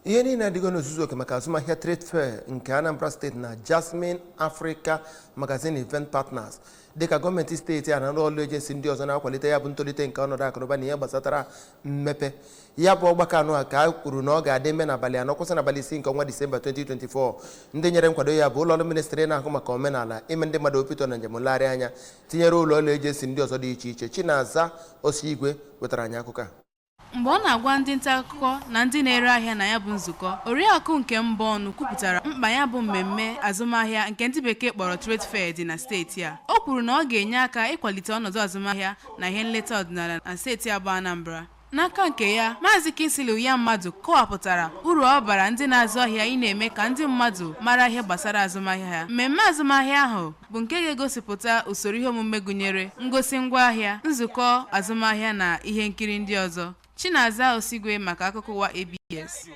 Ihe niile adịgo n'ozuzu oke maka azụmahịa Trade Fair nke Anambra Steeti na Jasmine Africa Magazine Event Partners, dịka gọọmenti steeti a na ndị ọlụ agency ndị ọzọ na-akwalite ya bụ ntolite nke ọnọdụ akụnụba na ihe gbasatara mmepe. Ya bụ ọgbakọ anụ a ka a kwuru na ọ ga-adị eme n'abalị 4 kwụsị n'abalị 6 nke ọnwa Disemba 2024. Ndị nyere nkwado ya bụ ụlọọrụ ministri na-ahụ maka omenala, ime ndị mmadụ obi ụtọ na njem nlegharị anya, tinyere ụlọọrụ agency ndị ọzọ dị iche iche. Chinaza Osigwe wetara anyị akụkọ a. Mgbe ọ na-agwa ndị nta akụkọ na ndị na-ere ahịa na ya bụ nzukọ, Oriakụ nke Mbọnụ kwupụtara mkpa ya bụ mmemme azụmahịa nke ndị bekee kpọrọ Trade Fair dị na steeti a. O kwuru na ọ ga-enye aka ịkwalite ọnọdụ azụmahịa na ihe nleta ọdịnala na steeti a bụ Anambra. N'aka nke ya, Maazị Kingsley ya mmadụ kọwapụtara uru ọ bara ndị na-azụ ahịa ị na-eme ka ndị mmadụ mara ihe gbasara azụmahịa ha. Mmemme azụmahịa ahụ bụ nke ga-egosipụta usoro ihe omume gụnyere ngosi ngwaahịa, nzukọ azụmahịa na ihe nkiri ndị ọzọ. Chinaza Osigwe maka akụkọ ụwa ABS.